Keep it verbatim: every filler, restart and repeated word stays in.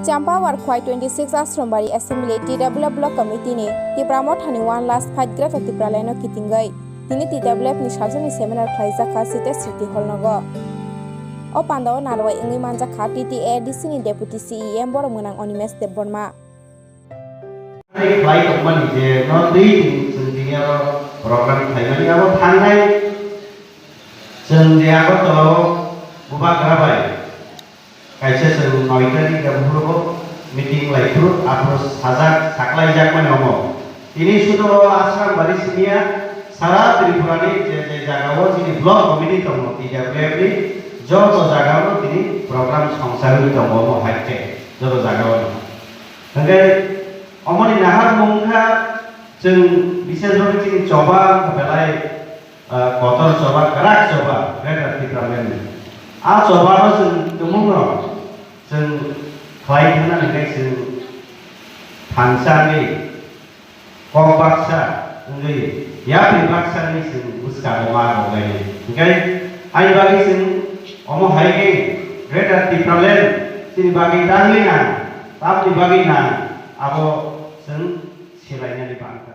Champawar Khwai twenty six Ashrombari Assembly T W F Block Committee ni Tipra Mothani One Last Fight Greater Tipraland no kitingwi tini T W F ni salsani seminar khlaijak kha Site Smriti Hall nogo. O pandao narwai wngwi manjak kha T T A D C ni Deputy C E M borok mwnang Animesh Debbarma. Tei khlai tongmani je no twi chwng tini oro program khlaimani abo thangnai chwng je Agartala o bubagra bai kaisa chwng noita ni khe buphuru meeting lai phuru aphuru sajak saklai jak mani omo. Tini sudo Ashrombari simiya sara Tripura ni je je jaga o chini block committee tongo T W F ni joto jaga o tini program songchar wi tongo omo hai khe joto jaga o. Hingke omoni naharmung wngkha chwng bisesbagwi chini choba wngkha belai, ah, kotor choba, kwrak choba, Greater Tipraland ni. A chobano chwng tumungno chwng khlai thangna hingke chwng thansani kok baksa wngwi yapri baksa wngwi chwng bwskango ma rwlainai. Hingke ani bagwi chwng omo hai khe Greater Tipraland chini bagwi tangwi nang, tamni bagwi nang, abo chwng selainani bangkha.